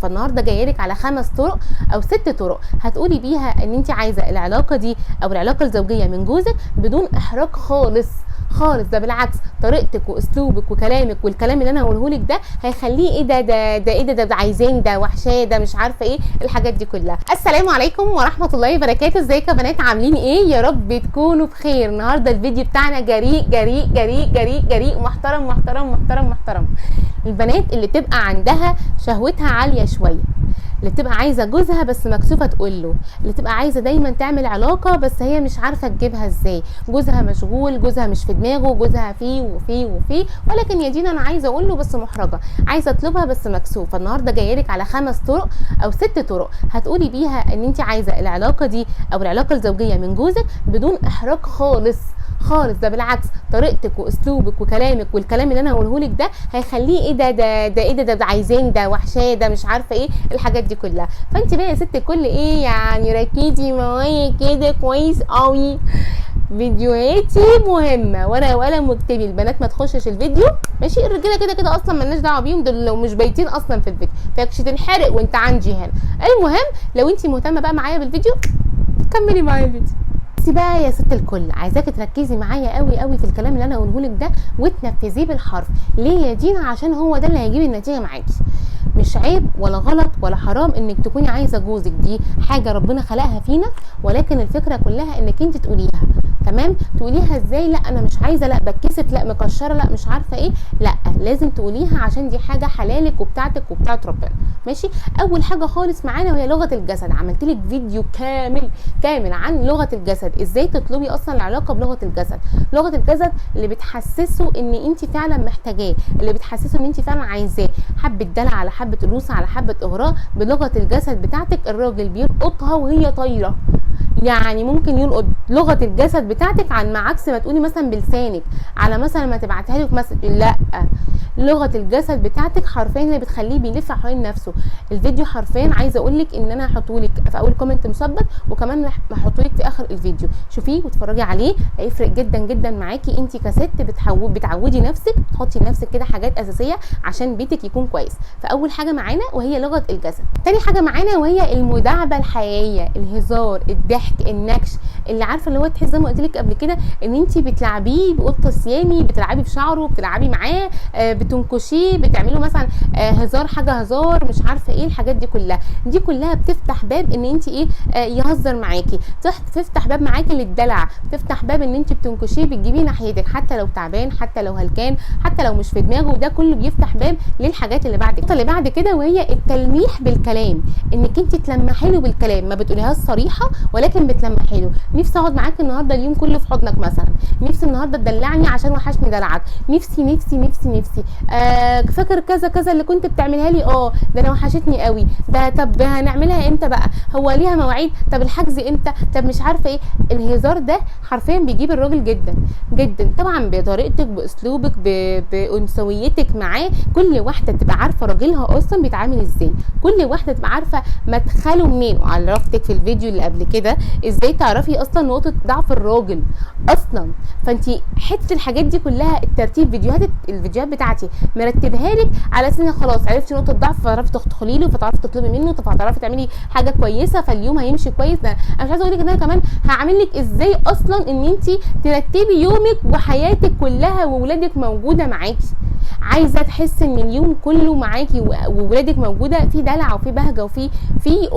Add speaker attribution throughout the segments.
Speaker 1: فالنهارده جاية لك على 5 طرق او 6 طرق هتقولي بيها ان انت عايزه العلاقة دي او العلاقة الزوجية من جوزك بدون احراج خالص خالص. ده بالعكس طريقتك واسلوبك وكلامك والكلام اللي انا هقوله لك ده هيخليه ايه ده ده ده ايه ده ده, ده عايزين ده وحشاه ده مش عارفه ايه الحاجات دي كلها. السلام عليكم ورحمة الله وبركاته. ازيكم يا بنات، عاملين ايه؟ يا رب تكونوا بخير. النهارده الفيديو بتاعنا جريء جريء جريء جريء جريء محترم محترم محترم محترم. البنات اللي بتبقى عندها شهوتها عالية شوية، اللي بتبقى عايزه جوزها بس مكسوفه تقول له، اللي بتبقى عايزه دايما تعمل علاقة بس هي مش عارفه تجيبها ازاي، جوزها مشغول، جوزها مش في دماغه، جوزها فيه وفيه وفيه، ولكن يا دينا انا عايزه اقول له بس محرجه، عايزه اطلبها بس مكسوفه. النهارده جاية لك على 5 طرق او 6 طرق هتقولي بيها ان انت عايزه العلاقة دي او العلاقة الزوجية من جوزك بدون احراج خالص خالص. ده بالعكس طريقتك واسلوبك وكلامك والكلام اللي انا هقوله لك ده هيخليه ايه ده ده ده ايه ده ده, ده عايزين ده وحشاه ده مش عارفه ايه الحاجات دي كلها. فانت بقى يا ست الكل ايه يعني ركزي معايا كده كويس قوي، فيديوهاتي مهمة، ورقة وقلم واكتبي. البنات ما تخشش الفيديو ماشي، الرجالة كده كده اصلا مالناش دعوه بيهم، دول لو مش بايتين اصلا في الفيديو فيكش تنحرق وانت عندي هنا. المهم لو انت مهتمة بقى معايا بالفيديو كملي معايا الفيديو. بصي بقى يا ست الكل، عايزاكي تركزي معايا قوي قوي في الكلام اللي انا هقوله لك ده وتنفذيه بالحرف. ليه يا دينا؟ عشان هو ده اللي هيجيب النتيجة معاكي. مش عيب ولا غلط ولا حرام انك تكوني عايزه جوزك، دي حاجة ربنا خلقها فينا، ولكن الفكرة كلها انك انت تقوليها. تمام؟ تقوليها ازاي؟ لا انا مش عايزه، لا بتكسف، لا مكشره، لا مش عارفه ايه، لا لازم تقوليها عشان دي حاجة حلالك وبتاعتك وبتاعت ربنا. ماشي؟ اول حاجة خالص معانا وهي لغة الجسد. عملت لك فيديو كامل كامل عن لغة الجسد، ازاي تطلبي اصلا العلاقة بلغه الجسد. لغة الجسد اللي بتحسسه ان انت فعلا محتاجاه، اللي بتحسسه ان انت فعلا عايزاه. حبه دلع على حبه انوثه على حبه اغراء بلغه الجسد بتاعتك الراجل بيلقطها وهي طايره. يعني ممكن يلقط لغة الجسد بتاعتك عن ما عكس ما تقولي مثلا بلسانك، على مثلا ما تبعتها له في message، لا لغة الجسد بتاعتك حرفيا اللي بتخليه بيلف حوالين نفسه. الفيديو حرفيا عايزه اقول لك ان انا هحطه لك في اول comment مثبت، وكمان هحطه لك في اخر الفيديو، شوفيه واتفرجي عليه، هيفرق جدا جدا معاكي انت كست بتعودي نفسك، تحطي لنفسك كده حاجات اساسية عشان بيتك يكون كويس. فاول حاجة معانا وهي لغة الجسد. تاني حاجة معانا وهي المداعبه الحقيقية، الهزار، الضحك، النكش، اللي عارفه اللي هو تحس زي ما قلت لك قبل كده ان انت بتلعبيه بقطه سيامي، بتلعبي في شعره، بتلعبي معاه، بتنكشيه، بتعملوا مثلا هزار، حاجة هزار، مش عارفه ايه الحاجات دي كلها. دي كلها بتفتح باب ان انت ايه يهزر معاكي، تفتح باب معاكي للدلع، تفتح باب ان انت بتنكشيه، بتجيبيه ناحيتك حتى لو تعبان، حتى لو هلكان، حتى لو مش في دماغه، ده كله بيفتح باب للحاجات اللي بعد كده. اللي بعد كده وهي التلميح بالكلام، انك انت تلمحي له بالكلام، ما بتقوليهاش صريحه ولكن بتلمحي له. نفسي اقعد معاك النهارده اليوم كله في حضنك مثلا، نفسي النهارده تدلعني عشان وحشني دلعك، نفسي نفسي نفسي نفسي، فاكر كذا كذا اللي كنت بتعملها لي، ده انا وحشتني قوي، ده طب هنعملها امتى بقى، هو ليها مواعيد، طب الحجز امتى، طب مش عارفه ايه. الهزار ده حرفيا بيجيب الراجل جدا جدا، طبعا بطريقتك، باسلوبك، بانثويتك معاه. كل واحدة تبقى عارفه راجلها اصلا بيتعامل ازاي، كل واحدة تبقى عارفه مدخله منين. وعرفتك في الفيديو اللي قبل كده ازاي تعرفي اصلا نقطة ضعف الراجل اصلا. فانت حتة الحاجات دي كلها، الترتيب، الفيديوهات بتاعتي مرتبها لك على اساس ان خلاص عرفتي نقطة ضعف، فتعرفي تدخلي له، فتعرفي تطلبي منه، فتعرفي تعملي حاجة كويسة، فاليوم هيمشي كويس. ده انا مش عايزه اقول لك ان انا كمان هعمل لك ازاي اصلا ان انت ترتبي يومك وحياتك كلها وولادك موجودة معاكي. عايزه تحس ان اليوم كله معاكي وولادك موجودة، في دلع وفي بهجة وفي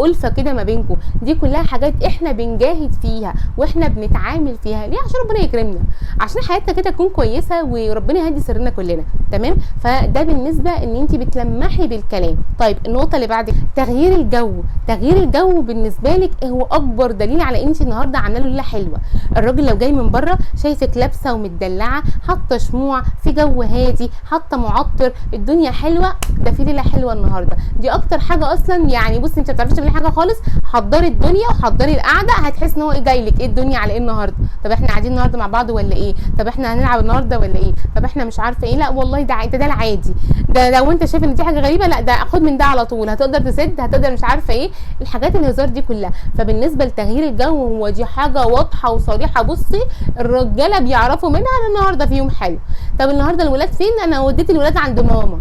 Speaker 1: الفه كده ما بينكم. دي كلها حاجات احنا بنجاهد فيها واحنا بنتعامل فيها. ليه؟ عشان ربنا يكرمنا، عشان حياتنا كده تكون كويسة وربنا يهدي سرنا كلنا. تمام؟ فده بالنسبة ان انت بتلمحي بالكلام. طيب النقطة اللي بعد، تغيير الجو. تغيير الجو بالنسبة لك هو اكبر دليل على انت النهارده عامله له ليلة حلوة. الراجل لو جاي من بره شايفك لابسه ومتدلعه، حاطه شموع، في جو هادي، حاطه معطر، الدنيا حلوة، ده في ليلة حلوة النهارده. دي اكتر حاجة اصلا يعني. بصي انت ما بتعرفيش تعملي حاجة خالص، حضري الدنيا وحضري القعدة، هتحس ان هو ايه جاي لك، ايه الدنيا على ايه النهارده، طب احنا قاعدين النهارده مع بعض ولا ايه، طب احنا هنلعب النهارده ولا ايه، طب احنا مش عارفه ايه. لا والله ده العادي، ده لو انت شايف ان دي حاجة غريبة لا ده خد من ده على طول، هتقدر تسد، هتقدر مش عارفه ايه، الحاجات الهزار دي كلها. فبالنسبه لتغيير الجو هو دي حاجة واضحة وصريحة. بصي الرجالة بيعرفوا منها ان النهارده في يوم حلو. طب النهارده الولاد فين؟ انا وديت الولاد عند ماما.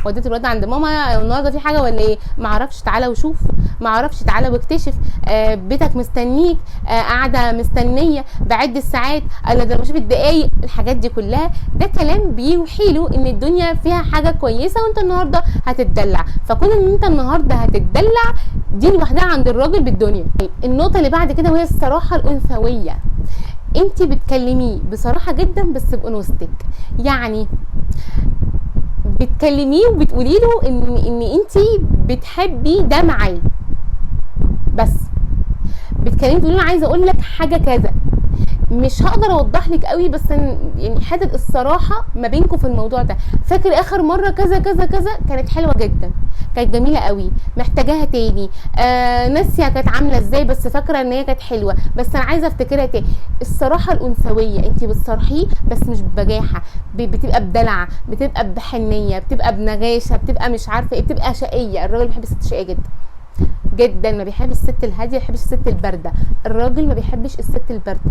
Speaker 1: وديت الواد عند ماما النهارده في حاجة ولا ايه؟ معرفش، تعالى وشوف، معرفش تعالى واكتشف، بيتك مستنيك، قاعدة مستنيه، بعد الساعات، انا ده بشوف الدقايق، الحاجات دي كلها ده كلام بيوحي له ان الدنيا فيها حاجة كويسة وانت النهارده هتتدلع. فكون ان انت النهارده هتتدلع دي لوحدها عند الراجل بالدنيا. النقطة اللي بعد كده وهي الصراحة الانثوية. انت بتكلميه بصراحة جدا بس بانوثتك، يعني بتكلميه وبتقولي له ان انت بتحبي ده معاه، بس بتكلميه تقولي له عايزه اقول لك حاجة كذا، مش هقدر اوضح لك قوي بس يعني حتة الصراحة ما بينكم في الموضوع ده. فاكر اخر مرة كذا كذا كذا كانت حلوة جدا، كانت جميلة قوي، محتاجاها تاني، ناسيه كانت عامله ازاي بس فاكره ان هي كانت حلوة، بس انا عايزه افتكرها تاني. الصراحة الانثوية انت بتصرحيه بس مش ببجاحه، بتبقى بدلع، بتبقى بحنيه، بتبقى بنغاشه، بتبقى مش عارفه ايه، بتبقى شقيه. الراجل بيحب الست شقيه جدا جدا، ما بيحبش الست الهادية، ما بيحبش الست البارده. الراجل ما بيحبش الست البارده،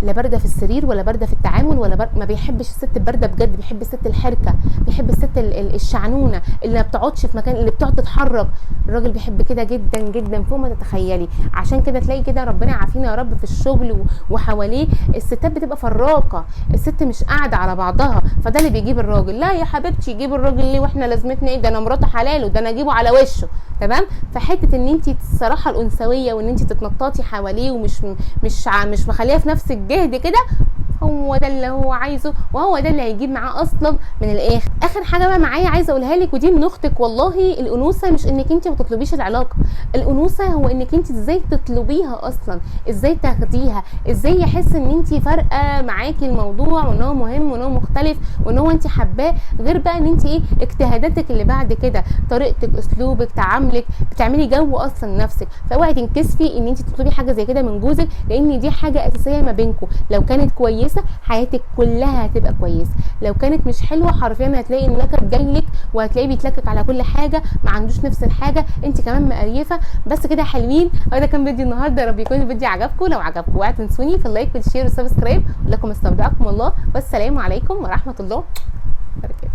Speaker 1: لا باردة في السرير ولا باردة في التعامل ولا ما بيحبش الست البارده بجد. بيحب الست الحركة، بيحب الست الشعنونه اللي ما بتقعدش في مكان، اللي بتقعد تتحرك. الراجل بيحب كده جدا جدا فوق ما تتخيلي. عشان كده تلاقي كده ربنا يعافينا يا رب في الشغل وحواليه الستات بتبقى فراقه، الست مش قاعدة على بعضها، فده اللي بيجيب الراجل. لا يا حبيبتي يجيب الراجل ليه واحنا لازمتنا ايه؟ ده انا مراته حلاله، ده انا اجيبه على وشه. تمام. فحته ان انت الصراحة الانثوية وان انت تتنططي حواليه ومش مش مش مخليها في نفس الجهد كده، هو ده اللي هو عايزه وهو ده اللي هيجيب معاه اصلا من الاخر. اخر حاجة بقى معايا عايزه اقولها لك، ودي من اختك والله، الانوثة مش انك انت ما تطلبيش العلاقة، الانوثة هو انك انت ازاي تطلبيها اصلا، ازاي تاخديها، ازاي يحس ان انت فارقه معاكي الموضوع وان هو مهم وان هو مختلف وان هو انت حباه، غير بقى ان انت ايه اجتهاداتك اللي بعد كده، طريقتك، اسلوبك، تعاملك، بتعملي جو اصلا لنفسك. فاوعي تنكسفي ان انت تطلبي حاجة زي كده من جوزك، لان دي حاجة اساسية ما بينكم. لو كانت كويسة حياتك كلها هتبقى كويسة، لو كانت مش حلوة حرفيا هتلاقي النكد جايلك وهتلاقيه بيتلكك على كل حاجة، ما عندوش نفس الحاجة، انت كمان مقريفه. بس كده حلوين. هو ده كان فيديو النهارده، يا رب يكون الفيديو عجبكم. لو عجبكم اوعوا تنسوني في ال like وال share وال subscribe. ولكم استودعكم الله، والسلام عليكم ورحمة الله وبركاته.